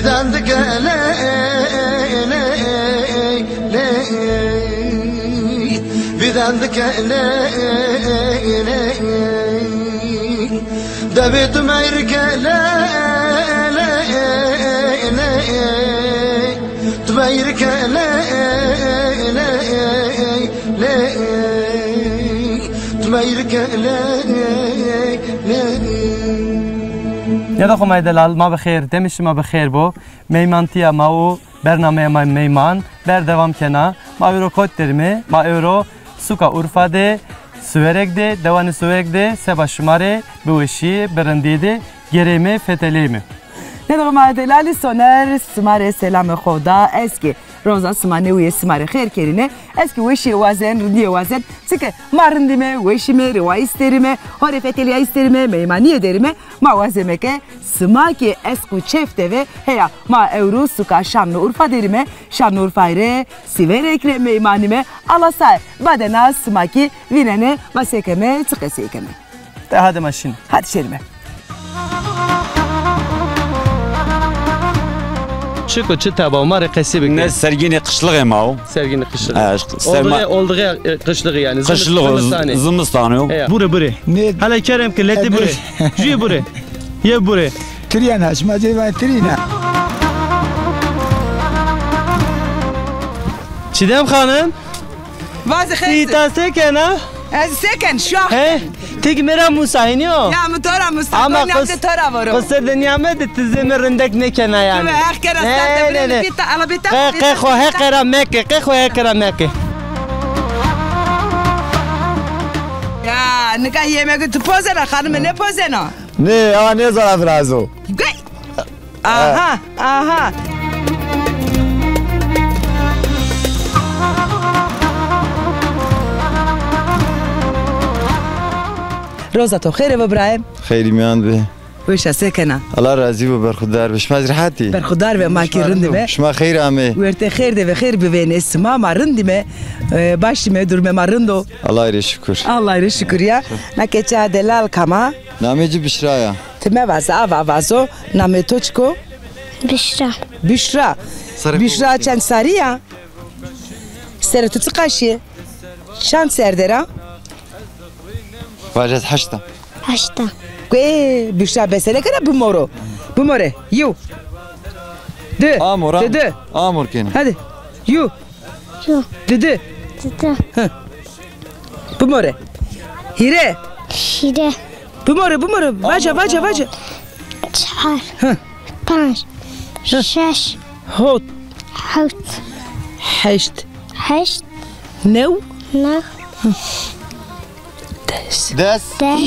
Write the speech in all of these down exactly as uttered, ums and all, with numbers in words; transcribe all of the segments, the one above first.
Vîdan dike ley ley ley. Vîdan dike ley ley ley. Devê tu meyrike ley ley ley. Tu meyrike ley ley ley. Tu meyrike ley ley ley. Nêda xo ma yê delal, ma bi xêr, demê şima bi xêr bo. Meymantîya ma û bernameya ma Meyman berdewam kena. Ma ewro kot derîme? Ma ewro suka Urfa de, Siwerek de, dewanê Siwerek de seba şima rê bi weşîye, bi rindîye de gereyme, feteleyme. Nêda xo ma yê delalî, Soner sima rê selamê xo da. Ez kî roza sima newîye sima rê xêr kerîne. Ez kî weşîye wazen, rindîye wazen. Çike ma rindîme, weşîme, riwayî isterîme, ho rê fetelîyayî isterîme, meymanîye derîme. Ma wazeme ke sima kî esk û çef de ve, heya, ma ewro suka Şanlıurfa derîme, Şanlıurfayî rê, Sîverek rê meymanîme. Ala sae, badena sima kî vînenê, ma se keme, çi qesey keme. De hadi ma şîn. Hadi şerîme. Çik o, çi teba o, ma rê qesey bike. Ne sergînê qişlixê ma o. Sergînê qişlixê. Ha, serma- Oldixê, oldixê, e, qişlixê yanî. Qişlix o, zimistanê. Zimistanê o. Heya. Bure, bure. Ne? Hele kerem ke, letê bure. Jûye bure. Ye bure. Tirîyena, şima cê vanê tirîyena. Çiğdem Hanım. Vaze xeyr. Îta se kena? Ez se ken, şax. He? Ti kî mi ra musaynî yo? Ya mi to ra musaynî. Ama qis-, to ra voro. Qisir dinya me de ti zê mi rindek nêkena yanî. Heq kera. Ne, ser de ne, ne. Bita, ala bita. Qe, qe xo heqe ra meke, qe xo heqe ra meke. Ya, nika yemegî tu pozena, xanime nêpozeno. Nê, a nêzana virazo. Gay! Aha, aha. Roza to xêr ebe birayê. Xeyrî mîyan be. Weş a, se kena? Allah razî bo, berxudar be. Şima zî rehetî? Berxudar be, ma kî rindîme. Şima xeyr amê. Wertê xêr de ve, xêr bivênê sima, ma rindîme. E, başîme, durumê ma rind o. Allah rê şukur. Allah rê şukur ya. Na keçîya delal kam a? Namê ci Bişra ya. Ti mevaze, ava vazo. Namê to çik o? Bişra. Bişra. Bişra çend sarî ya? Serê to çiqa şîye? Çend ser der a? Vaje ez heşt a. Heşt a. Guê, Bişra bese nêkena, bimoro. Bimore. Yew. Di. Amor, amor. Di, di. Amor kena. Hadi. Yew. Yew. Di, di. Di, di. Hı. Bimore. Hîre. Hîre. Bimore, bimore. Vaca, vaca, vaca. Çar. Hı. Panc. Hı. Şeş. Hot. Hewt. Heşt. Heşt. New. New. Des. Des. Des.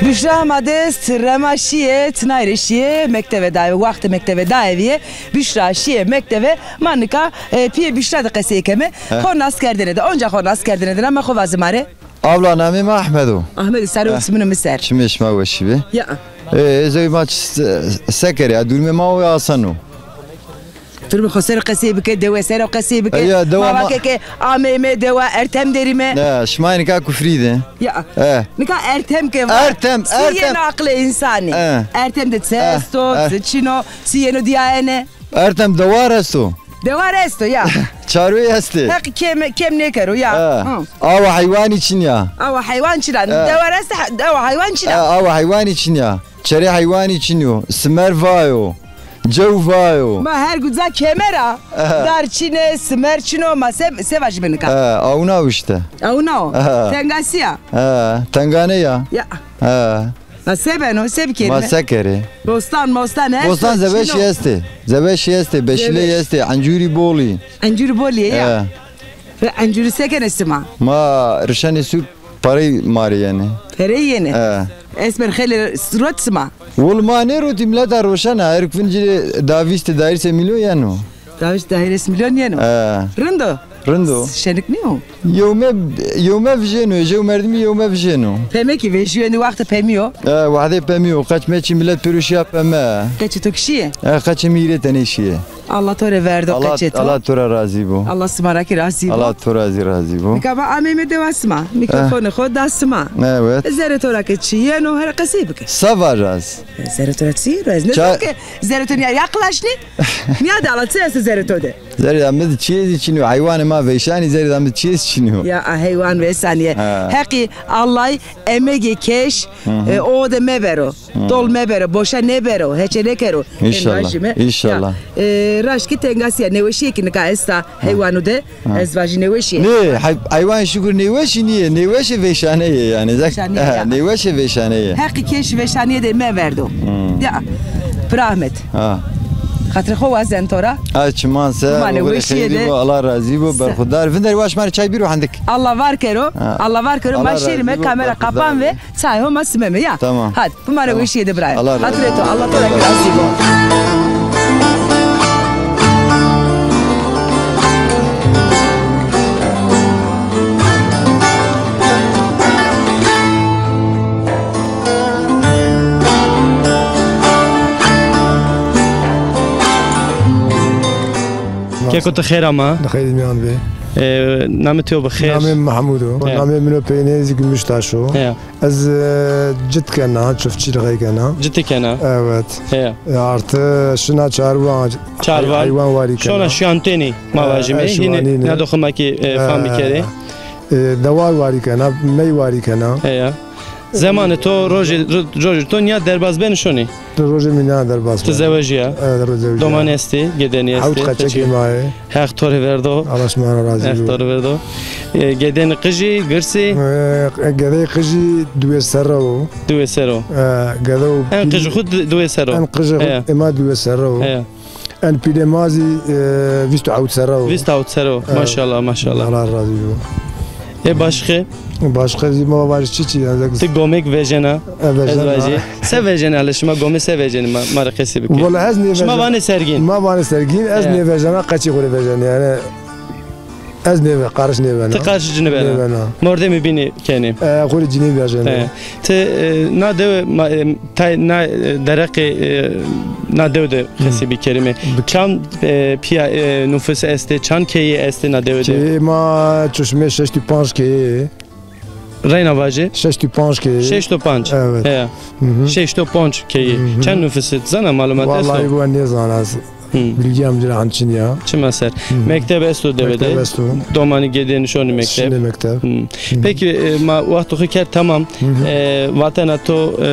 Büşra hema dest rema şîye, tinay rê şîye, mekteve daye, waxtê mekteve daye vîye, Büşra şîye mekteve, ma nika, e, pîyê Büşra de qesey keme, he, xo nas kerdene de, onca xo nas kerdene de, namê xo vaze ma rê. Abla, namê mi Ahmed o. Ahmed, sare û simino mi ser. Çimê şima weşî be. Ya. E, ez ey ma ç-, se-, se kerê, ya durumê ma o ya asan o. Durumê xo ser o qesey bike, dewe ser o qesey bike. E, ya, dewa ma, ma vake ke ameyme dewa Ertem derîme. Ya, şima nika kufrî de. Ya. E. Nika Ertem ke va. Ertem, Ertem. Çi yeno aqilê însanî. E. Ertem de çi esto, çi çin o, çi yeno dîyayene. Ertem dewar esto. Dewar esto ya. Çarwey estê. Heq kem, kem nêkero ya. Ha. Hı. Awa heywanî çin ya. Awa heywan çin a. Ha. Dewar esto, he-, awa heywan çin a. Ha, awa heywanî çin ya. Çerê heywanî çin yo. Simer vayo. Cew vayo. Ma her guca kemer a. Ha. Dar çin ê, simer çin o, ma se, se vajîme nika. Ha, awna o îşte. Awna o. Ha. Tengasî ya. Ha, tengane ya. Ya. Ha. Ma se beno, se bikerîme? Ma se kerê? Bostan, mostan hest. Bostan zebeşî estê. Zebeşî estê, beşîley estê, encûrî bol î. Encûrî bol î ya. He. Ve encûrî se kenê sima? Ma rişenê sûk parey ma rê yenê. Perey yenê? He. Esmer xeylê rot sima? Wul ma nêrotî, mileta roşena. Her kuvin ci davîstê daîrsê milyon yeno. Davîst daîres milyon yeno. He. Rind o? Rind o. Şenik nîyo? Yewme, yewme vijêno, jew merdimî yewme vijêno. Peme kî vejîyo, endî waxtê pemî yo. He, waxtê pemî yo. Qeç meçî milet pêro şîya peme. Qeçê to kî şîye? He, qeçê mi hîrê tenê şîye. Allah to rê verdo, Allah, qeçê to. Allah to ra razî bo. Allah sima ra kî razî bo. Allah to ra zî razî bo. Nika ma ameyme dewa sima. Mîkrofonê xo da sima. Evet. Zerrê to ra ke çi yeno, here qesey bike. Se vaja ez? Zerrê to ra çi yeno? Ez nêzan ke zerrê to nîya yaklaşnî. Nîya de ala, çi esto zerrê to de? Zerrê da mi de çîyê zî çin o. Heywanê ma veyşanî, zerrê da mi de çîyê zî çin o. Ya, a heywan veyşanîye. Ha. Heqî Allay emegê keş, e, o de mebero. Dol mebero, boşa nêbero, heçe nêkero. Înşallah, înşallah. E, raşt kî tengasîya, nêweşîye kî nika esta heywanu de, ez vajî nêweşîye. Nê, hey-, heywan şukur nêweşî nîyê, nêweşê veyşane yê yanî. Veyşane yê, ha, ya. Nêweşê veyşane yê. Heqî keş veyşanîye de meverdo. Ya, pira Ahmet. Ha. Xatirê xo wazen to ra. Ha, çiman ser, ma nêweşîye de. Allah razî bo, berxudar. Vinderî wa şima rê çay bîro hendik. Allah var kero, ha, Allah var kero, ma şêrîme, kamera kapan ve. Çay ho ma simeme ya. Tamam. Hadi, bimane weşîye de birayê. Allah razî bo. Xatirê to, Allah to ra kî razî bo. Keko ti xêr ama. Xêr mîyan bê. E, namê to bi xêr? Namê Mahmud o. Ya. Namê min o peynê zî Gümüştaş o. Ya. Ez, e, cit kena, çiftçîlixê kena. Citî kena? Evet. Heya. E, artı şina çarwan. Çarwan. Heywan warî kena. Şona şiyantênî ma vajîme. E, hînî nado xo ma kî, e, fam bikerê. E, dewar warî kena, mey warî kena. Heya. Zemanê to rojê, ro-, rojê to nîya derbaz benî şonî? Rojê mi nîya derbaz benî. Ti zewejîya? Evet, zewejîya. Domanî estî, gedenî estî? Hewt qeçekê ma yê. Heq to rê verdo. Allah şima ra razî bo. Heq to rê verdo. E, gedênê qijî, girsî? E, gedeyê qijî diwê serre o. Diwê serre o. E, gedo. En qijê xo di-, diwê serre o. En qijê xo ema diwê serre o. Heya. En pîlê ma zî, e, vîst û hewt serre o. Vîst û hewt serre o. Evet. Maşallah, maşallah. Allah razî bo. E, başqe? Başqe zî ma vajî çi çi ya? Ti gomêk vejena? E, vejena. Ez vajî. Se vejenê hele şima gomê se vejenê ma, ma rê qesî bike. Wela ez nêvejena. Şima vanê sergîn. Ma vanê sergîn, ez nêvejena, qeçî xo rê vejenê yanî. Ez nêve-, qarij nêvena. Ti qarij ci nêvena? Nêvena. Mordemê bînî kenê. E, xo rê cinî vejenê. E, ti, e, na dewe ma, e, tay, na, e, dereqê, e, na dewe de qesî bikerîme. Çand, e, pîya, e, nufus estê, çand keyî estê na dewe de? Keyê ma çuşmê şeşt û panc keyî. Reyna vajê. Şeşt û panc keyî. Şeşt û panc. Evet. Heya. Şeşt û panc keyî. Çend nufus ê, ti zana, malumat esto? Wellahî wa nêzana ez. Bilgîya mi ci ra hend çin ya. Çima ser. Mekteb esto dewe de? Mekteb esto. Domanî gedênî şonî mekteb? Şinê mekteb. Peki, e, ma wextê xo kerd tamam. E, vatena to, e,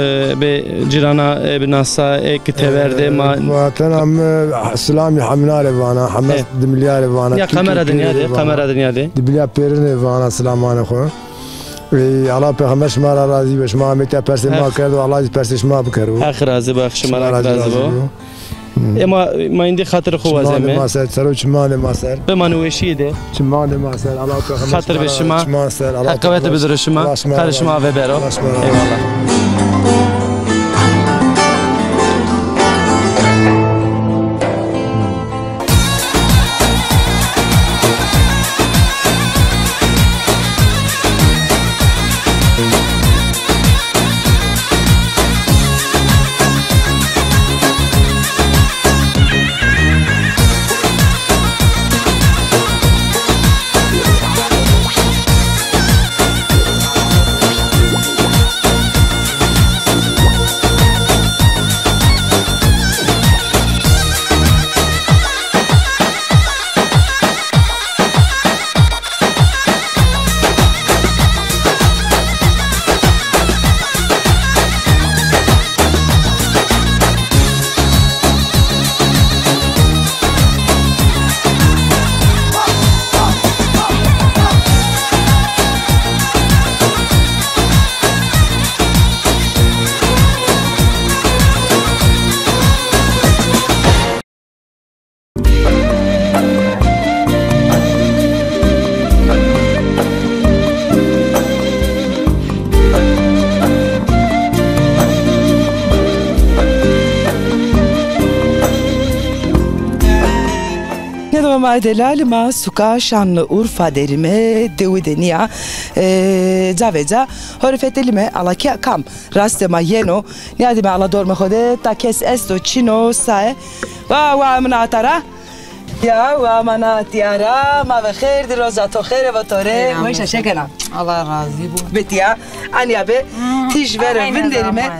bê cîrana, e, binasa, e, ki tever de ma. E, vatena mi silamî hemîna rê vana, heme dimilîya rê vana. Ya kamera de nîyade, kamera de nîyade. Dimilîya pêrin rê vana silamanê xo. Ey, Allah pêxember şima ra razî be. Şima ameyta persê ma kerdo, Allah zî persê şima bikero. Heq razî bo, Heq şima ra razî bo. Ema ma îndî xatirê xo wazeme. Çimanê ma ser, sero çimanê ma ser. Bimanê weşîye de. Çimanê ma ser, Allah pêxember. Xatir be şima. Çiman ser, Allah. Heq qewete bidiro şima. Karê şima ave bero. Eyvallah. Nêdo ma delalî, ma suka Şanlıurfa derîme, dewi de nîya, e, ca ve ca. Ho rê fetelîme, ala kîya kam rastê ma yeno. Nîyadîme ala dormê xo de, ta kes esto, çin o, sae. Wa, wa, min ata ra. Ya, wa mana tîya ra, ma ve xêr dî, roza to xêr vo to rê. Weş a, şekena. Allah razî bo. Bitiya, anya be, tîj vero vinderîme,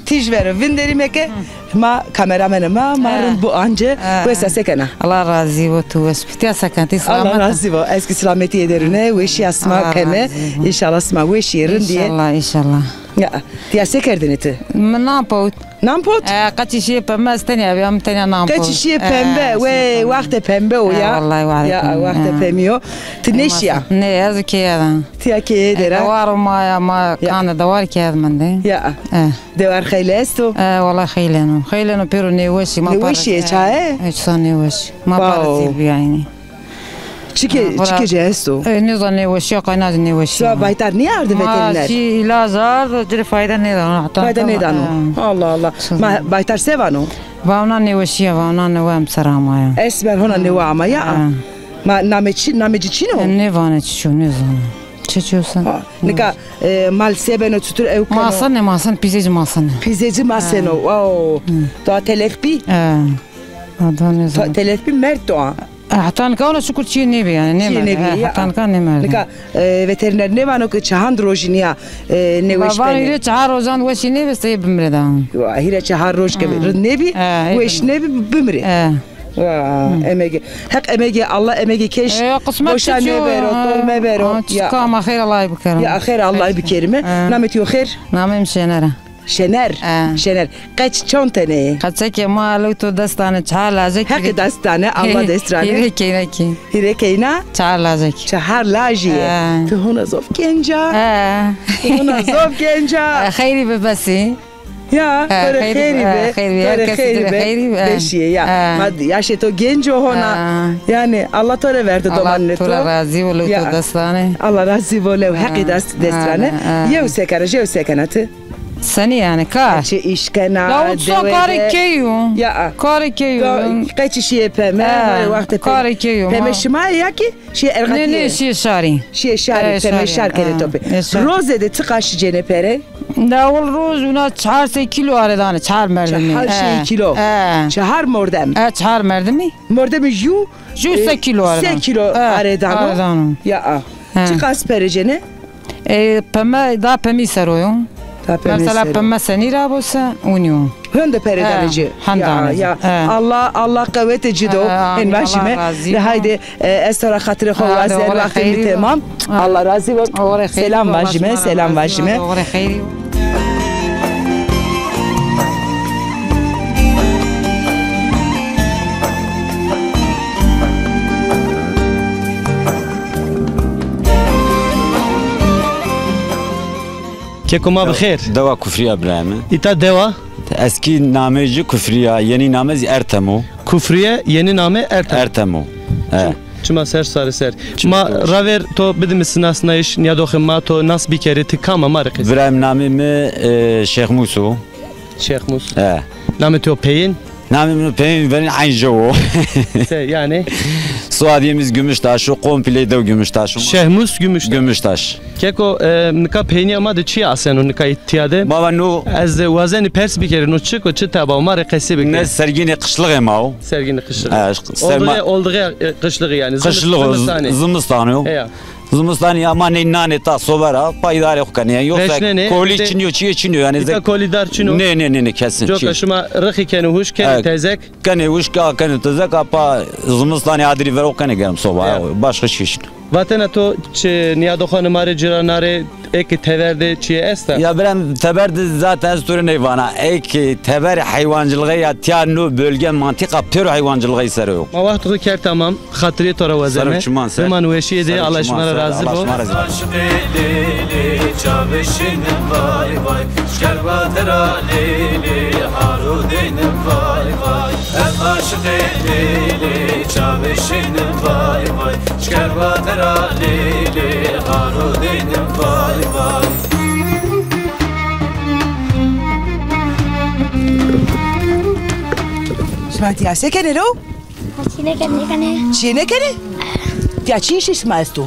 tîj vero vinderîme ke ma kameramenê ma, ma rind bo anci, wes a, sekena. Allah razî bo, tu wes bitiya, sekena, ti selamet. Allah razî bo, ez kî selametîye derune, weşîya sima keme, înşallah sima weşîye rindîye. Înşallah, înşallah. Ya, tîya se kerdêne ti? Mi nan pot. Nan pot? E, qeçî şîyê pembe, ez tenya bîya, mi tenya nan pot. Qeçî şîyê pembe, wey, wextê pembe o ya. Wellahî, wellahî. Ya, wextê pemî yo. Ti nêşîya? Nê, ez keye de. Tîya keye de ra. Dewar o ma ya, ma kanê dewar keye de mendê. Ya. Dewar xeylê esto? E, wellahî xeylêno. Xeylêno pêro nêweşî, ma. Nêweşî ye, çaye? E, çisa nêweşî. Ma parazî bîyaynî. Çike, çike ci esto? E, nêzan nêweşîya, qayna ci nêweşîya. Siwa baytar nêardi veterîner? Ma şî îlac ard, ci rê fayde nêdano. Fayde nêdano. Allah Allah. Ma baytar se vano? Vawna nêweşîya, vawna newe emser amaya. Esmer hona newe amaya. Ma namê çi, namê ci çin o? E, nêvanê çiço, nêzano. Çiço sen? Nika, e, mal se beno, çitur ew keno? Masene, masen, pîzê ci masene. Pîzê ci maseno. Wow. To telef bî? E. Ada nêzano. Telef bî, merd to a? E, heta nika ona şukur çîyê nêbî yanî, nêmerd. Çîyê nêbî, ya. Heta nika nêmerd. Nika, e, veterîner nêvano ke çehand rojî nîya, e, nêweş benê? Vano hîrê çehar rojan weşî nêbî, sey bimirê da. Wa, hîrê çehar roj ke rind nêbî, weş nêbî, bimirê. E. Wa, emegê. Heq emegê, Allah emegê keş boşa nêbero, tol mebero. Çika ma xêr Allahî bikerîme. Ya, xêr Allahî bikerîme. Namê to yo xêr? Namê mi Şener a. Şener. E. Şener. Qeç çond tene yê? Qeçekê ma lewto des tane, çehar lajek. Heqî des tane, Allah dest ra nê. Hîrê keyna kî. Hîrê keyna? Çehar lajek. Çehar lajî yê. E. Ti hona zof genc a. E. Ti hona zof genc a. E, xeyrî bi besî. Ya, to rê xeyrî be. Xeyrî be. To rê xeyrî be. Beşîye ya. E. Ma yaşê to genc o hona. E. Yanî Allah to rê verdo domanê to. Allah to ra razî bo, lewto des tane. Allah razî bo, lew heqî dest, dest ra nê. E. Yew sekena, jew sekena ti. Senî yanî, kar? Çi îş kena, dewe de? La, o çiçan karê key o. Ya. Karê key o. Qeçî şîyê peme, wextê peme. Karê key o. Peme şima ya kî şîyê erxatîye? Nê, nê, şîyê şarî. Şîyê şarî, peme şar kenê to pê. Rozê de çiqas şicêne pere? Dewil roj wina çehar sey kîlo arê danê, çehar merdimî. Çehar sey kîlo. Çehar mordem. E, çehar merdimî. Mordemî jû, jû se kîlo arê dano. Se kîlo arê dano. Arê dano. Ya a. Çiqas pere cêne? E, peme, da pemî ser o yo. Da pemî ser o. Mesela peme senî ra bo se, winî yo. Hende pere danê ci. Hende danê ci. Ya. Allah, Allah qewetê ci do. Hên vajîme. Amîn. Allah razî bo. Haydi, e, ez to ra xatirê xo wazer, wextê mi temam. Allah razî bo. Selam vajîme, selam vajîme. Oxirê xeyrî. Keko ma bi xêr. Dewa Kufrîya birayê mi. Îta dewa? Eskî namê ci Kufrîya, yenî name zî Ertem o. Kufrîye, yenî name Ertem. Ertem o. He. Çima ser sarî ser. Ma raver to bidî mi sinasnayîş, nîyadoxê ma to nas bikerî, ti kam a, ma rê qesî. Birayê mi, namê mi, e, Şêxmûs o. Şêxmûs. He. Namê to peyên? Namê mi peyên verên eyn jew o. Se, yanî? Soyadê mi zî Gümüştaş o, komple dew Gümüştaş o. Şêxmûs Gümüştaş. Gümüştaş. Keko, e, nika peynîya ma de çi aseno nika tîya de? Ma va no. Ez, e, wazenî pers bikerî, no çik o, çi teba o, ma rê qesî bike. Ne, sergînê qişlixê ma o. Sergînê qişlixê. He, serma- Oldiğê, oldiğê, e, qişlixî yanî. Qişlix o, zimistanê. Zimistanê o. Heya. Zimistanê ya ma ney nanê ta sobe ra, pa îdarê xo kenê. Yanî yoksa kolî çin yo, çiyê çin yo yanî. Îta kolîdar çin o? Nê, nê, nê, nê, kesin. Coka şima rixî kenê huşk, kenê tezek. Kenê huşk, a kenê tezek, a pa zimistanê adirî ver o kenê germ soba. Ya. Başka çi çin. Vatena to çi nîyadoxanê ma rê, cîranarê, ê ki tever de çîyê esta? Ya birem, tever de zaten ez to rê ney vana. Ê ki tever heywancılığê ya, tîya no bölge mantîqa pêro heywancılığê ser o. Ma wext xo kerd tamam, xatirê to ra wazeme. Ser çiman ser. Biman weşîye de, Allah şima ra razî bo. Allah şima ra razî bo. Aşiqê Lêlê çavê şînim vay vay. Şker vatira Lêlê haro dênim vay vay. Ez aşiqê Lêlê çavê şînim vay vay. Şker vatira Lêlê haro dênim vay vay. Şima tîya se kenê ro? Çî nêkenê, nêkenê. Çî nêkenê? Tîya çi îşê şima esto?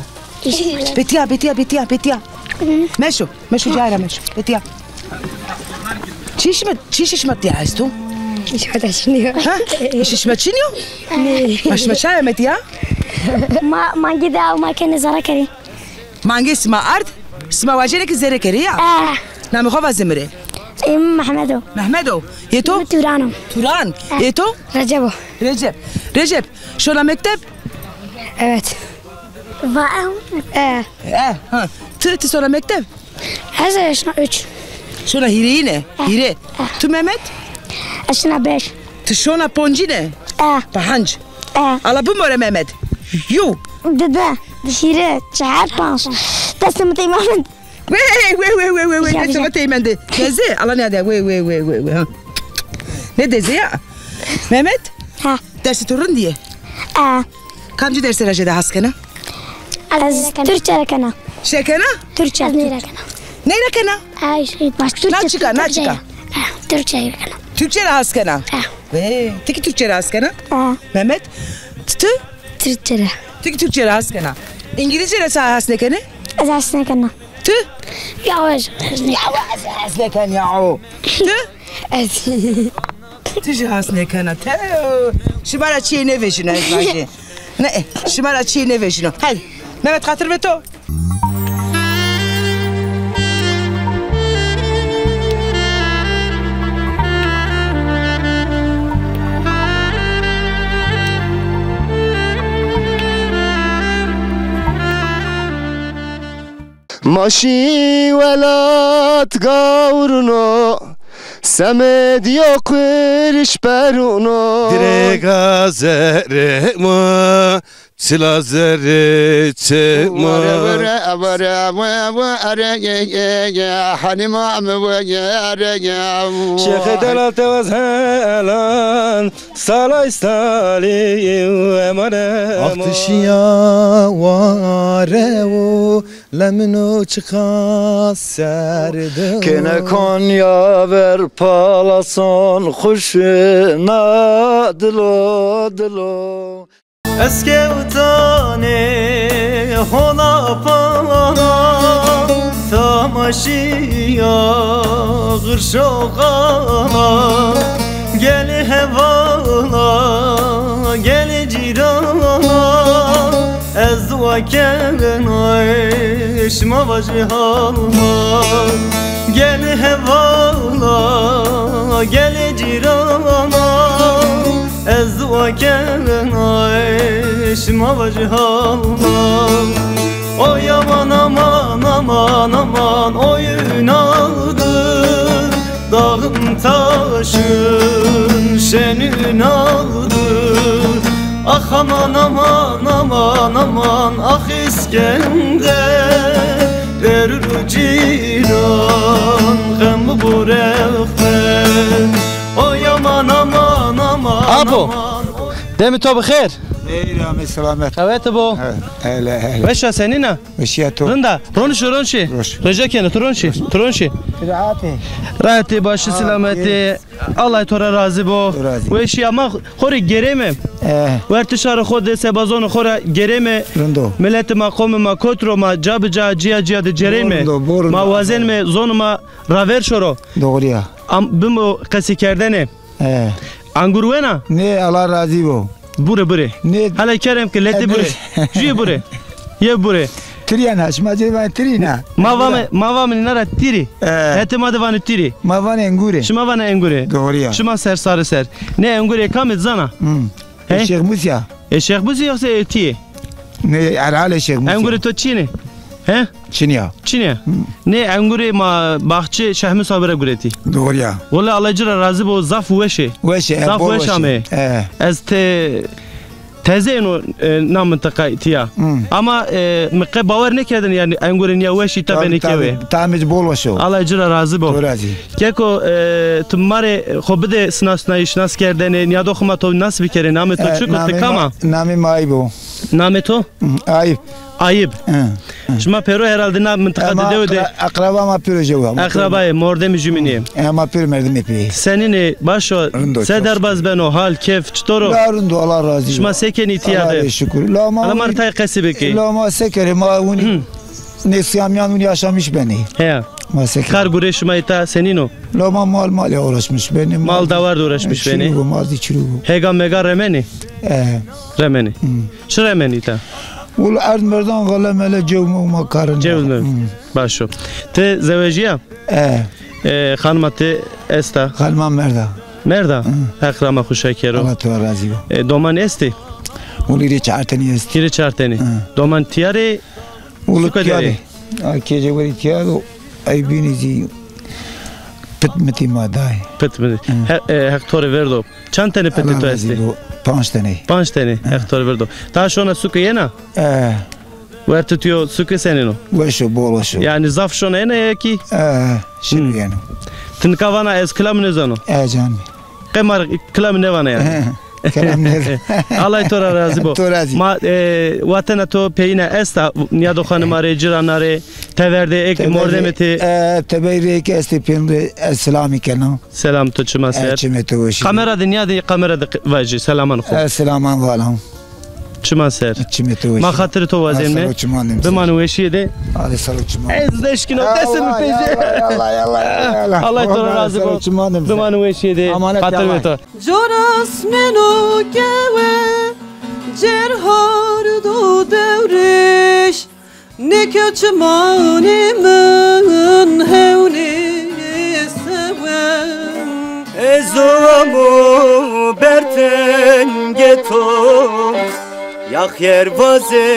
Betiya, betiya, betiya, betiya. Meşo, meşo, cara meşo. Betiya. Çi şima, çi şima tîya esto? Şima de çinî yo. Ha? Îşê şima çinî yo? Nê. Ma şima çay amedî ya? Ma, mangê de aw ma kenê zere kerê. Mangê sima ard, sima wacenê ke zere kerê ya? E. Namê xo vaze mi rê. Ê mi Mehmed o. Mehmed o. Ê to? Mi Turan o. Turan. E. Ê to? Recep o. Recep. Recep, şona mekteb? Evet. Va e. E, ha. Ti, ti şona mekteb? Ez şona üç. Şona hîrêyîne? E. Hîrê. E. Tu Mehmet? Ez şona beş. Ti şona poncîne? E. Pahanc. E. Ala bimore Mehmet. Yo. Dide, hîrê, çehar, panc. Destê mi tey Mehmet. Wey, wey, wey, wey, wey, wey. Destê mi tey mende. Deze, ala nêade. Wey, wey, wey, wey, wey. Ha. Ne deze ya? Mehmet? Ha. Dersê to rind yê? E. Kamcî dersê ra jêde hes kena? Ez Türkçe ra kena. Şe kena? Türkçe. Ez ney ra kena. Ney ra kena? Ay, şey, baş Türkçe. Na çika, na çika? E, Türkçe ra kena. Türkçe ra hes kena? E. Wey, ti kî Türkçe ra hes kena? E. Mehmet, ti? Türkçe ra. Ti kî Türkçe ra hes kena. İngilizce ra ça hes nêkenê? Ez hes nêkena. Ti? Ya ez, ez ne? Ya ez, ez nêken ya o. Ti? Ez. Ti jî has nêkena. Te, şima ra çîyê nêvejîna ez vajî. Ne, şima ra çîyê nêvejîno. Hey, Mehmet, xatir be to. Ma şî welat gawrino, semedîyo qiriş perûno. Dirêga zerrê ma, çila zerrê çê ma. Were, were, were, were, were, ye, ye, ye, Halîma mi were, ye, ye. Şêxê delal tewez helan, salay salî emane. Ax ti şîya ware û Lemino çiqa serd o. Kêne Konya ver palason xuşina dilo dilo. Ez kewtanê hona pana, tamaşîya xirşoxana. Gelê hevala, gelê cîrana, ez dua kena ê şima vajê hal ma. Gelê hevala, gelê cîrana, ez dua kena ê şima vajê hal ma. Oy aman, aman, aman, aman, oy Ünal'dı. Dağın taşın şenün aldı. Ah aman, aman, aman, aman, ah İskender. Derur cîran xem bu rexber. Oy aman, aman, aman, Apo, aman, oy. Demê to bi xêr. Ey, amê selamet. Qewete bo. Hele, hele. Weş a, senîn a? Weşîya to. Rind a. Ronişî, ronişî. Roş. Rêce kenê, tu ronişî. Tu ronişî. Rahatî. Rahatî, başî, selametî. Allah to ra razî bo. Razî. Weşîya ma xo rê gerême. Eh. Wertişarê xo de sebazonê xo ra gerême. Rind o. Miletê ma, qomê ma kot ro, ma ca bi ca, cîya cîya de cerême. Bo rind o, bo rind o. Ma wazenme zonê ma raver şoro. Doğru ya. Am, bimo qesîkerdene. He. Engur wena? Nê, Allah razî bo. Bure, bure. Nê. Hele kerem ke letê bure. Jûyê bure. Yê bure. Tirî yena, şima cê vanê tirî na. Ma vame, ma vame nîna ra tirî. He. Hetê ma de vanê tirî. Ma vanê engurê. Şima vanê engurê. Doğru ya. Şima ser sarê ser. Nê engurê kamê zana? Hı. He? Ê Şêx Musî ya. Ê Şêx Musî yoksa ê tî yê? Nê, herhalê Şêx Musî. Engurê to çin ê? He? Çin ya. Çin ya. Hı. Nê engurê ma baxçê Şehmûs abi ra guretî. Doğru ya. Wele Allah ci ra razî bo, zaf weş ê. Weş ê, zaf weş ame. He. Ez te teze êno, e, na mintiqa tîya. Hı. Ama, e, mi qe bawer nêkerdin, yanî engurê nîya weşî ta benê kewê. Tamê ci bol weş o. Allah ci ra razî bo. To razî. Keko, e, tu ma rê xo bide sinasnayîş, nas kerdene, nîyado xo ma to nas bikerê, namê to çik o, ti kam a? Namê ma Ayib o. Namê to? Hı, Ayib. Ayib. Hı, hı. Şima pêro herhalde na mintiqa de dewe de. Eqreba ma pêro jew a. Eqrebayê, mordemê jumînî yê. E, ma pêro merdimê pê. Senîn ê, baş o? Rind o, se derbaz beno, hal, kêf, çitor o? La rind o, Allah razî bo. Şima se kenî tîya de? Allah'a şükür. La ma... Ala ma rê tay qesî bikî. La ma se kerê, ma winî. Nê sîya mîyan winî yaşamış benî. Heya. Ma seke. Kar gurê şima îta senîn o? La ma mal mal ya uğraşmış benî. Mal dawar de uğraşmış benî. Çirû bu, mal dî çirû bu. Hêga mêga remenî? E. Remenî. Hı. Çi remenî îta? Ul erd merdan gale mele cew me ma karin. Cew me. Hı. Baş o. Ti zewejîya? E. E, xanima ti esta? Xanima merda. Merda? Hı. Heq rama xu şa kero. Allah to razî bo. E, doman estî? Ul îrê çar tenî estî. Îrê çar tenî. Hı. Doman tîya rê? Ul suke tîya rê. A kê cewherî tîya do. Ey bînî zî pit mitî ma day. Pit mitî. Hı. He, e, Heq to rê verdo. Çand tenê pitê to estî? Bo. Panc tenê. Panc tenê. Hı. Heq to rê verdo. Ta şona suke yena? E. Wertê to yo suke senîn o? Weş o, bol weş o. Yanî zaf şona yena ya kî? E, şino yeno. Ti nika vana ez kilamî nêzano? E can. Qe ma kilamî nêvana yanî. Kilamî nêzano. Allah to ra razî bo. To razî. Ma, e, watena to peyîna esta, nîyado xanima rê, cîrana rê, teverdê ê kî mordemê ti. E, tebey rê kî estê pênde, ez selamî kena. Selam to çima ser. E, çimê to weşî. Kamera de nîyadê, kamera de vajî selaman xo. E, selaman valam. Çiman ser. Çimê to weşî. Ma xatirê to wazenme. Biman weşîye de. Hadi sağ ol çiman. Ez deşkino, destê mi pêce. Allah, Allah, Allah, Allah. Allah to ra razî bo. Biman weşîye de. Xatirê to. Coras meno kewe, cerhar do dewrêş. Nêke çimanê min hewnê sewe. Ez o amo bertengê to, ya xêr vazê,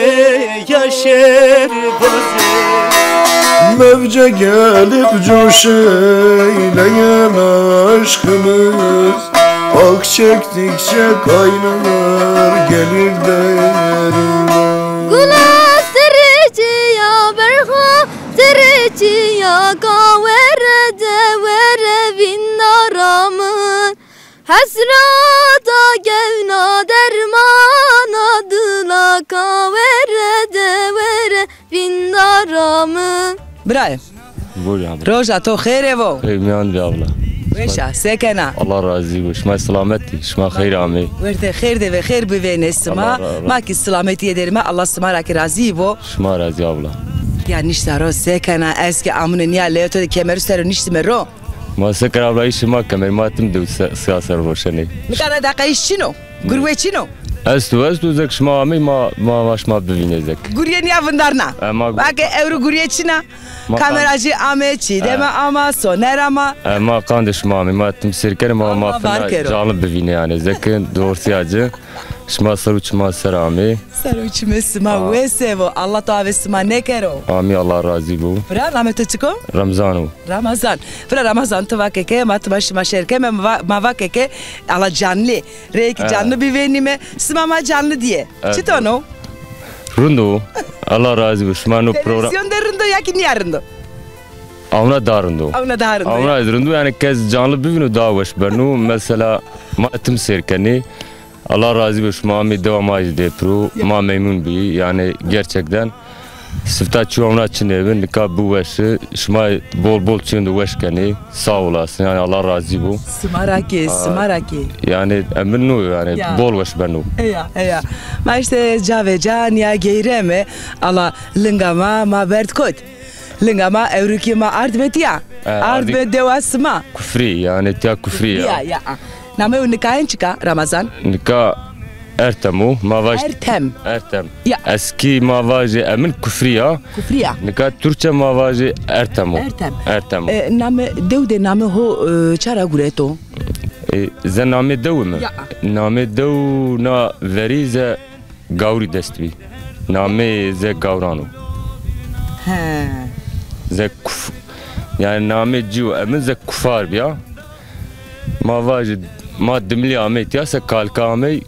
ya şer vazê. Mevce gelip coşeyleyen aşkımız. Ah çektikçe kaynar gelir derime. Gula zerrê ci ya berxa, zerrê ci ya kawere de were vîndara min. Hesreta gewna dermana dila kawere de were vîndara min. Birayê. Buyur abla. Roja to xêrê vo. Xêr mîyan bî abla. Weş a, se kena? Allah razî bo. Şima selamet î. Şima xeyr amê. Werte xêr de ve xêr bivênê sima. Allah ra-, ra-, ma kî selametîye derime, Allah sima ra kî razî bo. Şima razî abla. Ya nişta ro, se kena? Ez kî amune nîya leyo to de kemeru ser o niştime ro. Ma se kena abla, îşê ma kemer, ma tim dew se-, sîya ser roşenê. Nika ra deqa îş çin o? Gurwe çin o? Esto, esto, zek şima amey ma, ma, ma şima bivînê zek. Gurye nîya vindarna. E, ma gu- Vake ewro gurye çin a? Ma kamera qand- jî ame, Çîdeme ama, Soner ama. E, ma qandê şima amê, ma tim sêr kenê, ma, ma fina canlı bivînê yanî. Zekin dorsîya ci. Şima ser û çima ser amê. Ser û çimê sima wes vo. Allah to avê sima nêkero. Amî, Allah razî bo. Bira, namê to çik o? Remzan o. Ramazan. Bira Ramazan, ti vake ke ma tima şima şêr keme, ma va-, ma vake ke ala canlı. Reyek canlı bivênîme. Sima ma canlı dîye. Çiton o? Rind o. Allah razî bo. Şima no program. Televîzyon de rind o ya kî nîya rind o? Awna da rind o. Awna da rind o. Awna rind o, yanî kes canlı bivîno da weş beno. Mesela ma tim sêr kenê. Allah razî bo, şima amê dewa ma jî dê piro. Ma memnun bî. Yanî gerçekten sifta çi awna çinê bi, nika bi weş. Şima bol bol çîyon de weş kenê. Sağ olasın. Yanî Allah razî bo. Sima ra kî, sima ra kî. Yanî emir no yanî bol weş beno. Eya, eya. Ma îşte ca ve ca nîya geyreme. Allah linga ma, ma berd kot. Linga ma ewro kî ma ardme tîya. E, ardme dewa sima. Kufrî, yanî tîya Kufrî ya. Ya, ya. Namê o nikayen çik a, Ramazan? Nika Ertem o, ma vaj. Ertem. Ertem. Ya. Eskî ma vajê emin Kufrî ya. Kufrî ya. Nika Türkçe ma vajê Ertem o. Ertem. Ertem o. E, namê dew de namê ho, e, çara gureto? E, ze namê dew mi? Ya. Namê dew na verî ze Gawrî dest bî. Nameyê ze Gawran o. He. Ze kuf-, yanî namê ci yo, emin ze Kufar bîya. Ma vajî, ma Dimilî amey tîya, se kalka amey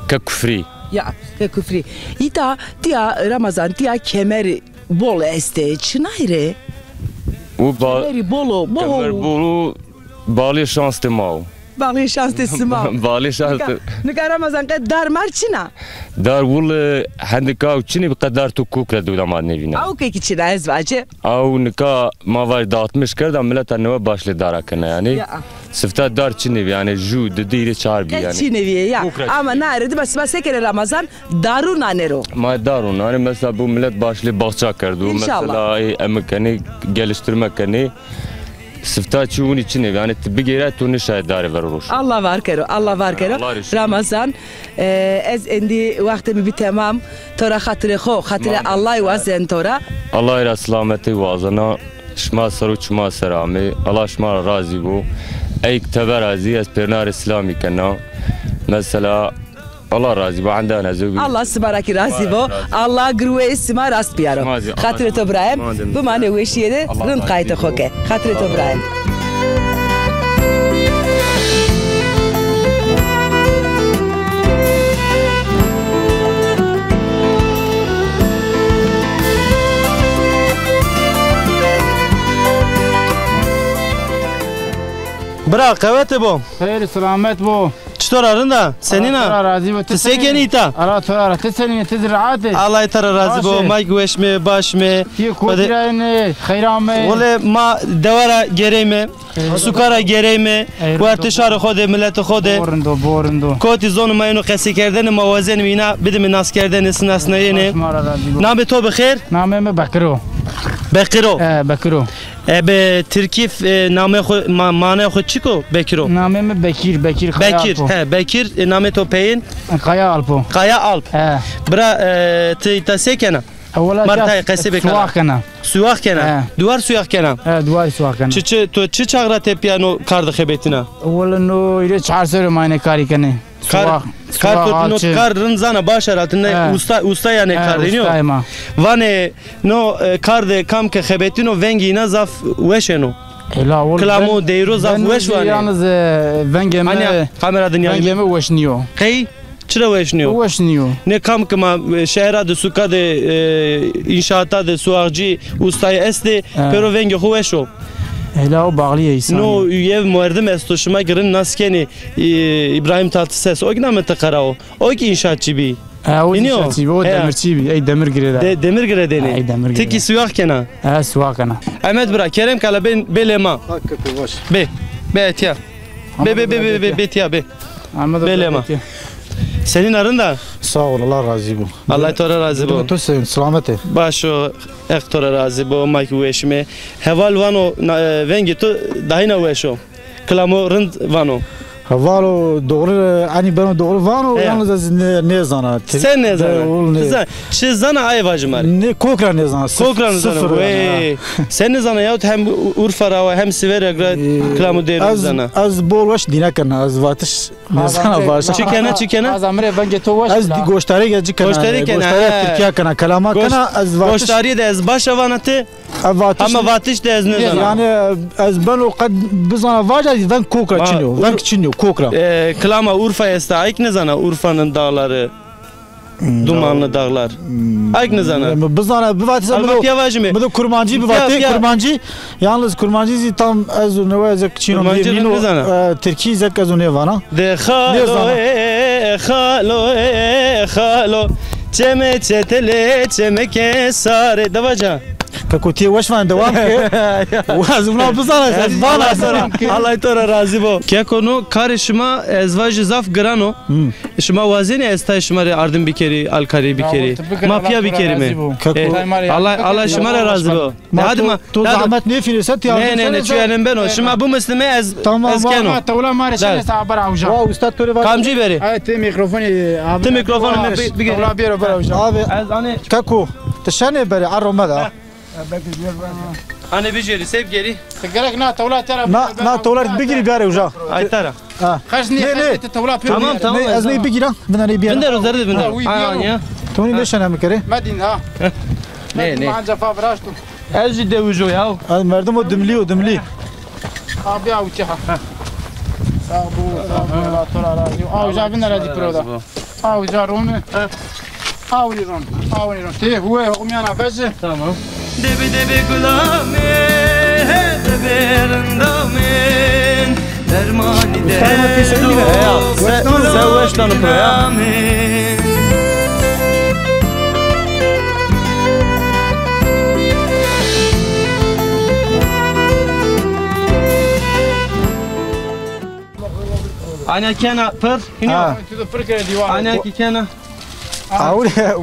ke Kufrî. Ya, ke Kufrî. Îta tîya Ramazan, tîya kemer bol estê, çinay rê? Kemerî bol o, bol o. Kemer bol o, balê şans de ma o. Balê şans tê sima. Balê şans. Nika, nika Ramazan qe dar mar çin a? Dar wul, e, hendika ew çinê bi qedar tu kok ra dewda ma nêvîna. Ew ke ki çin a ez vace. Ew nika ma vaj dağıtmış kerda, mileta newe başlê dara kena yanî. Ya. Sifta dar çinê bi yanî, ju, di, di, hîrê, çar bi yanî. Çinê bi ya. Kok ra. Ama çinê bi. Na ere di bas, bas sekere Ramazan, daru nanero. Ma daru nanê, mesela bu millet başlê baxça kerdo. İnşallah. Mesela, e, emek kenê, geliştirme kenê. Sifta çi winî çinê bi. Yanî ti bigêre tu nişayê darê ver roşn. Allah var kero, Allah var kero. Allah rê şukir. Ramazan, e, ez endî wextê mi bi temam. To ra xatirê xo, xatirê Allahî wazen to ra. Allahî ra silametî wazena. Şima ser û çima ser amê. Allah şima ra razî bo. Eyk teber a zî ez pêrna rê silamî kena. Mesela Allah razî bo, endan ez o. Allah sima ra kî razî bo. Allah girweyê sima rast biyaro. Xatirê to birayem. Bimanê weşîye de, rind qaytê xo ke. Xatirê to birayem. Bira, qewete bo. Xeyr, selamet bo. Çitor a, rind a? Senîn a? Allah to ra razî bo. Ti se kenî îta? Allah to ra ra-, ti senîn, ti zî rahat ê? Allah to ra razî bo. Mayk weş me, baş me. Ti kotî ra yîne, xeyr ame. Wele ma dewa ra gereyme, suka ra gereyme, wertê şarê xo de, miletê xo de. Bo rind o, bo rind o. Kotî zonê ma yeno qesêkerdene, ma wazenîme îna bidîme naskerdene, sinasnayene. Namê to bi xêr? Namê mi Bekir o. Bekir o? E, Bekir o. E, bi tirkî, e, namê xo, ma-, manaya xo çik o, Bekir o? Namê mi Bekîr, Bekîr Kaya Alp o. Bekîr, he, Bekîr, e, namê to peyên? Kaya Alp o. Kaya Alp. He. Bira, e, ti îta se kena? Martay qesê bêkena. Suwax kena. Suwax kena? He. Duwar suwax kena? He, duwar suwax kena. Çi, çi, to çi çax ra tepîya no kar de xebetîna? Wele no hîrê çar serrî ma êne karî kenê. Kar, kar to no kar rind zana, baş a ra, ti ne usta, usta yanî kar de nîyo? He, usta ma. Vanê no, e, kar de kam ke xebetîno vengê îna zaf weş êno. Ela wol. Kilamo, deyro zaf weş vanê. Yalnız, e, vengê mi, kamera de nîya, vengê mi weş nîyo. Qey? Çira weş nîyo? Weş nîyo. Ne kam ke ma, e, şehra de, suka de, e, înşaata de, suwaxcî, ustayî estê, pêro vengê xo weş o. Ela o bağlı ya îsanî. No yew merdim esto, şima kî rind nas kenê, e, Îbrahîm Tatlises. O kî namê ti qera o. O kî înşaatçî bî. He, o înşaatçî bî, o demirçî bî. Ey demir girêda. De-, demir girêdênê. He, ey demir girêda. Ti kî suyax kena? He, suyax kena. Ehmed bira, kerem kala bê, bê lê ma. Bê, bê etya. Bê, bê, bê, bê, bê, bê tiya, bê. Bê lê ma. Senîn a, rind a? Sağ ol, Allah razî bo. Allah to ra razî bo. To senîn, selamet ê? Baş o, Heq to ra razî bo, ma kî weş îme. Heval vano, na, e, vengê to dahîna weş o. Kilamo rind vano. Ha, vano doğru, enî beno doğru vano, yalnız ez nê-, nêzana. Sen nêzana? Ti zan-, çi zana, aye vaje ma rê. Nê, kok ra nêzana. Kok ra nêzana. Sıfır yani, ha. Sen nêzana yahut hem Urfa ra wa hem Sîverek ra kilamo deyro nêzana? Ez bol weş dîne kena, ez vatiş nêzana vaja. Çi kena, çi kena? Ez goştarî ge ci kena. Goştarî kena, goştarî Tirkîya kena, kelama kena, ez vatiş. Goştarî de ez baş a vana ti. Ama vatiş de ez nêzana. Yanî ez beno qet bizana vaja, veng kok ra çin o, veng çin o, kok ra. E, kilama Urfa esta, ayk nêzana, Urfa'nın dağları, dumanlı dağlar. Ayk nêzana. Mi bizana, bivatî se. Alba piya vajîme. Mi de kurmancî bivatî, kurmancî. Yalnız kurmancî zî tam ez û newe zek çîno. Kurmancî nêzana. E, tirkî zek ez û nêvana. De xalo, e, xalo, e, xalo. Çeme çetele, çeme kesare. De vaja. Keko, ti yê weş vanê, dewam ke. Ez wina bizana, ez vana. Allah to ra razî bo. Keko, no karê şima ez vajî zaf giran o. Şima wazenî ez tayê şima rê ardim bikerî, alkarî bikerî? Ma piya bikerîme. Keko. E, Allah, Allah şima ra razî bo. Hadi ma, to zahmet nêfînê se, ti ardim. Ne, ne, ne, çi elim beno. Şima bimisnime ez, ez keno. Tamam. Tewla ma rê şenê se, haber awja. Wa ustad to rê va. Kamcî berê? Ti mîkrofonî, abi. Ti mîkrofonî mi bi-, bigerî. Tewla biyero, biyero awja. Abi. Ez anê. Keko, ti şenê berê, arro meda. Anê bijerî, se bigerî? Ti gerek na tewla tera. Na, na tewla bigirî biyarê uca. Ay tera. Ha. Xerc nîye, xerc nîye, ti tewla pêro. Tamam, tamam. Ez ney bigîra, vindar ney biyara. Vindar o, zerrê de vindar. Ha, ya. Ti winî nêşena mi kerê? Medîn ha. Ne, ne. Ma cefa viraşto. Ez jî dewijo ya. Ez merdim o dimlî o, dimlî. Abi aw çi ha. Sağ bol, sağ bol. Allah to ra razî bo. Aw ja vindar jî piro da. Aw ca rome. Aw rî ron. Aw rî ron. Tê huwe humyana vece. Tamam. Debi debi gula min, debi rinda min, Dermanî de. Heya, se, se weş dano piro ya. Anya kena pir, hino. Ha. Anya ki kena. Awre.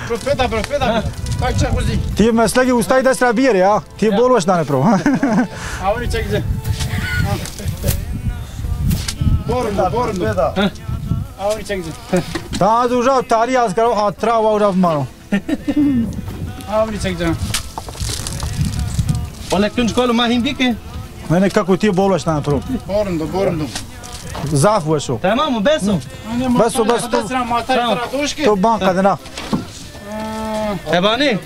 Profeta, profeta. Bak çakuzî. Ti meslekî ustayî dest ra biyerê ya. Ti bol weş danê piro. Awrî çekî. Borun, borun. Awrî çekî. Ta az uca tarî az kero, hatira wa uca mano. Awrî çekî. Wele kunc kol ma hîn bî ke. Nene, keko ti bol weş danê piro. Borun do, borun do. Zaf weş o. Tamam mı? Bes o. Bes o, bes o. Tamam. To ban qedina. Ebanî?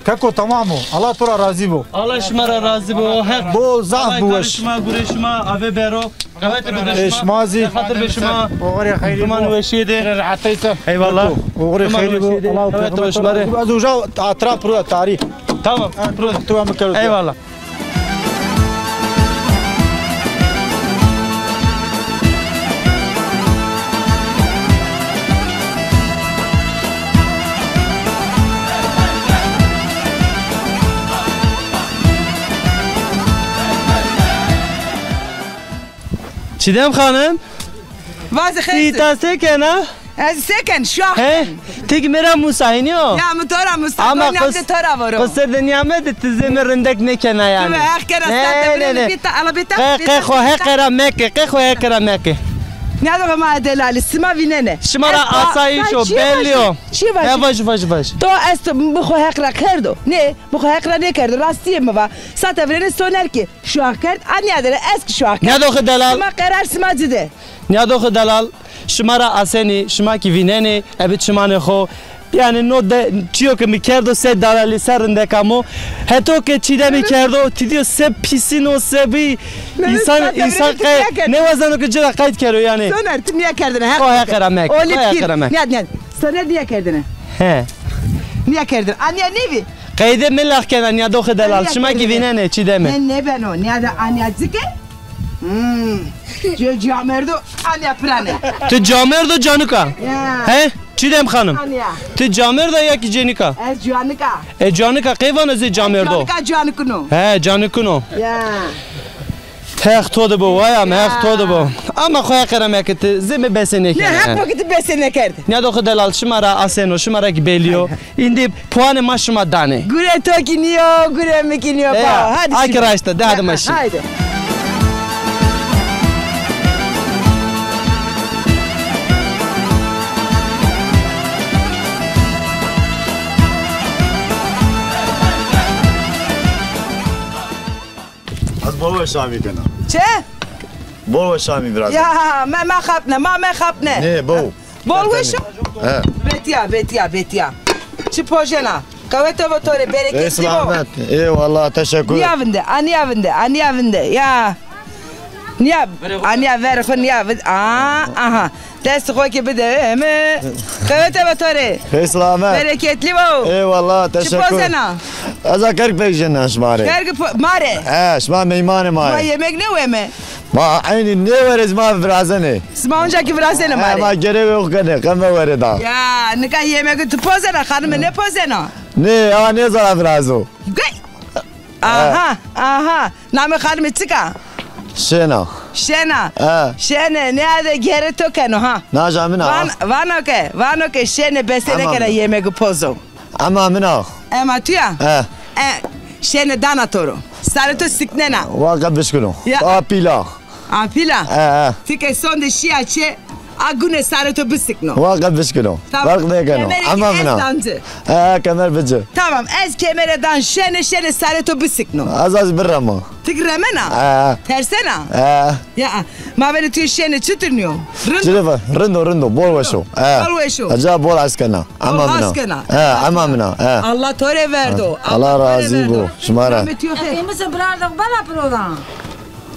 Keko tamam o. Allah to ra razî bo. Allah şima ra razî bo. Her bol zaf bi weş. Şima, gurê şima ave bero. Qewete bide şima. Şima zî. Xatir be şima. Oxirê xeyrî bo. Weşîye de. Rehetê to. Eyvallah. Oxirê xeyrî bo. Allah peyxamber. Ez uca atra piro tarî. Tamam. Piro. Tu mi kero. Eyvallah. Çiğdem Hanım. Vaze xeyr. Îta se kena? Ez se ken, şuax ken. He? Ti ki mi ra musa hînî yo? Ya mi to ra musa, ama qis-, to ra voro. Qisir de nîyame de ti zê mi rindek nêkena yanî. Ti mi heq kena, ne, ne, ne. Bita, ala bita. Qe, qe xo heqe ra meke, qe xo heqe ra meke. Nîyadoxê ma delalî, sima vînenê. Şima ra asayîş o, belî yo. Çi vaj? Ya vaj, vaj, vaj. To esto, mi xo heq ra kerdo. Nê, mi xo heq ra nêkerdo. Rastîye mi va. Sate virêne Soner ki. Şuax kerd, a nîyadêne ez ki şuax kerd. Nîyadoxê delal. Sima qerar sima ci de. Nîyadoxê delal, şima ra asenî, şima kî vînenî, ebi çimanê xo. Yanî no de çîyo ke mi kerdo se delalî, se rindek amo. Heto ke Çîdemî kerdo, ti dîyo se pîsîn o, se bî. Însan, însan qe nêwazeno ke ci ra qayt kero yanî. Soner, ti nîya kerdêne, heq. Xo heqe ra mek, xo heqe ra mek. Nîyad, nîyad. Soner nîya kerdêne. He. Nîya kerdêne. A nîya nêbî? Qeyde mi lax kena nîyadoxê delal, şima kî vînenê Çîdemî. Ne, nêbeno. Nîyade a nîya cike. Hmm. Cê camerdo a nîya pirane. Ti camerdo canika? Ya. He? Çîdem Hanım. A nîya. Ti camerda ya ki cênika? Ez canika. E, canika qey vano zê camerdo? Canika canikino. He, canikino. Ya. Heq to de bo, waya mi, heq to de bo. Ama xo heqe ra meke ti, zê mi bese nêkena. Ne, heq bo ki ti bese nêkerd. Nîyadoxê delal, şima ra aseno, şima ra ki belî yo. Îndî puanê ma şima danê. Gure to kî nîyo, gure mi kî nîyo. Hadi a ki raşt a, de hadi ma şî. Haydi. Ez bol weş amî kena. Çi? Bol weş amî biraz. Ya, me, me xapne, ma me xapne. Ne, bo. Bol weş o? He. Vetîya, vetîya, vetîya. Çi pojena? Qewete bo to rê, bereketli bo. Selamet. Eyvallah, teşekkür. Nîya vinde, a nîya vinde, a nîya vinde. Ya. Nîya, a nîya ver xo nîya vinde. Aa, aha. Dest xo ki bide mi. Qewete bo to rê. Hey selamet. Bereketli bo. Eyvallah, teşekkür. Çi pozena? Ez a kerg pek jena şima rê. Kerg po-, ma rê. He, şima meymanê ma rê. Ma yemek nêweme. Ma eynî nêwerê, ma virazenê. Sima onca ki virazenê ma rê. He, ma gerê wê kenê, qe mewerê da. Ya, nika yemek tu pozena, xanime nêpozena. Nê, a nêzana virazo. Gay. Aha, aha. Namê xanimê çik a? Şêna. Şêna. E. Şêne, nîyade gerê to keno ha. Naja min a. Van-, vano ke, vano ke Şêne bese nêkena yemegî pozo. Ema min a. Ema tu ya? E. E, Şêne dana to ro. Sarê to siknena. Wa qe bişkino. Ya. A pîla. A pîla? E, e. Ti ke sonde şîya çê, a gune sarê to bisikno. Wa qe bişkino. Tamam. Ferq nêkeno. Ema min a. E, e, kemer bici. Tamam, ez kemere dan Şêne, Şêne sarê to bisikno. Ez az birema. Ti ki remena? E. Tersena? E. Ya, mabênê tu Şêne çitur nîyo? Rind o? Çi rind o, rind o, bol weş o. E. Bol weş o. Aca bol hes kena. Ema min a. Bol hes kena. E, ema min a. E. Allah to rê verdo. Allah razî bo. Şima ra. Ê mi se birardo bela program.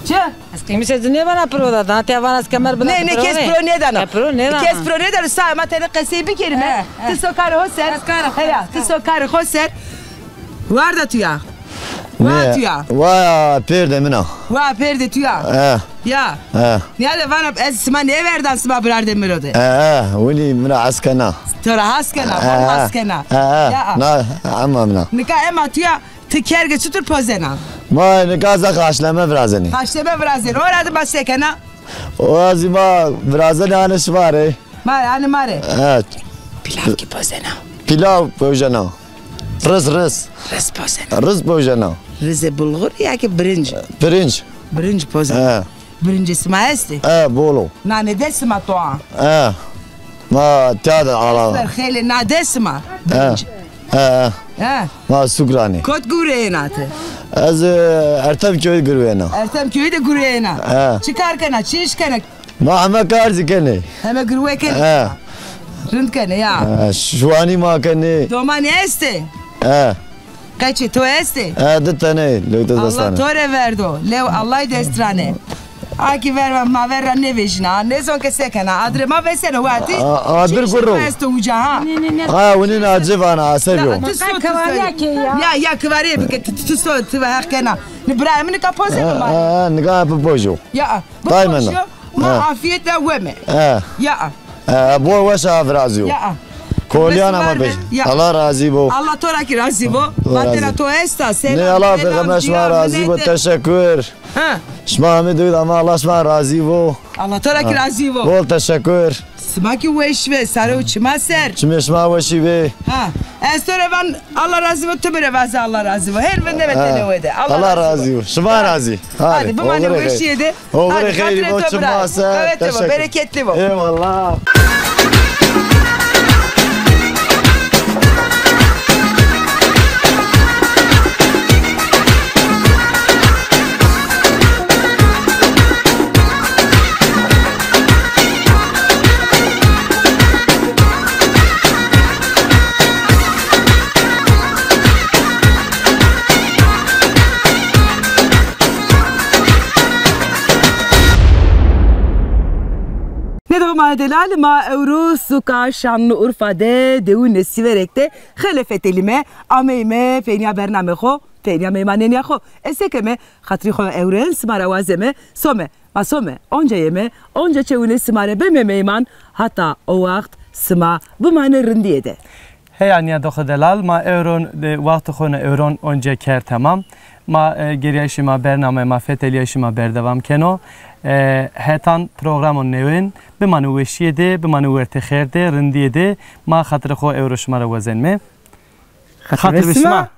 Çi? Ez qîmîşê ci nêvana piro da, da te vana ez kemer bina. Ne, ne, kes piro nêdana. E, piro nêdana. Kes piro nêdana, sa ma tenê qesey bikerîme. He, he. Ti so karê ho ser. Ez karê xo ser. Heya, ti so karê xo ser. Warda tu ya. Wa tu ya. Wa pêrdê min a. Wa pêrdê tu ya. E. Ya. E. Nîyade vana ez sima nêverdan sima birardê mi ro de. E, e, winî min ra hes kena. To ra hes kena, e, hes kena. E, e. Ya. Na, ema min a. Nika ema tu ya, ti kerge çitur pozena? Ma nika zaf haşleme virazenî. Haşleme virazenî. O ra de ma se kena? O ra zî ma virazenî hanê şima rê. Ma rê, hanê ma rê. Evet. Pilav kî pozena? Pilav pojena. Riz, riz. Riz pozena. Riz pojena. Rizê bulgur ya ki birinc? Pirinc. Birinc pozena. He. Birincê sima estê? He, bol o. Nanê de sima toa? He. Ma tiya de ala. Xeylê na de sima? He. Birinc. He. He. Ma sukranê. Kot gureyena ti? Ez, e, Ertem köyü gureyena. Ertem köyü de gureyena. He. Çi kar kena, çi iş kena? Ma heme kar zî kenê. Heme girwe kenê. He. Rind kenê ya. He, şuanî ma kenê. Domanî estê? He. Qeçê to estê? He, di tenê, lewte destane. Allah to rê verdo. Lew Allah dest ra nê. A kî ver ma ver ra nêvejîna. Nêzon ke se kena. Adre ma veseno wati. A, a, bir gurro. Esto uca ha. Ha, winî na ci vana, asebî yo. Ya, ya, kivarîye bike, tu, tu, tu so, tu ve heq kena. Ni birayê mi nika pozeno ma. Ha, ha, nika bipojo. Ya. Tay mena. Ma afîyet de weme. E. Ya. E, bol weş a virazîyo. Ya. Kolîyan ama be. Ya. Allah razî bo. Allah to ra kî razî bo. Vatena to esta, selam. Ne, Allah peyxamber şima razî bo. Teşekkür. Ha. Şima hemî duydu ama Allah şima razî bo. Allah to ra kî razî bo. Bol teşekkür. Sima kî weş ve, sare û çima ser. Çimê şima weşî bê. Ha. Ez to rê van Allah razî bo, tu mi rê vaze Allah razî bo. Her vinde ve tenê wede. Allah razî bo. Şima razî. Hadi, bimanê weşîye de. Oxirê xeyrî bo, çima ser. Qewete bo, bereketli bo. Eyvallah. Ne do ma delal, ma ewro suka Şanlıurfa de, dewûnê Sîverek de xele fetelîme, ameyme peynîya bernamê xo, peynîya meymanênîya xo. Ez se keme, xatirî xo ewren sima ra wazeme, some, ma some, onca yeme, onca çewînê sima rê beme meyman, hata o waxt sima bimanê rindîye de. Heya nîyadoxê delal, ma ewron, e, waxtê xo ne ewron once kerd temam. Ma, e, gerîyayîşê ma bername, ma fetelîyayîşê ma berdewam keno. E, hetan programon newên, bimanê weşîye de, bimanê wertê xêr de, rindîye de, ma xatirê xo ewro şima ra wazenme. Xatirê şima.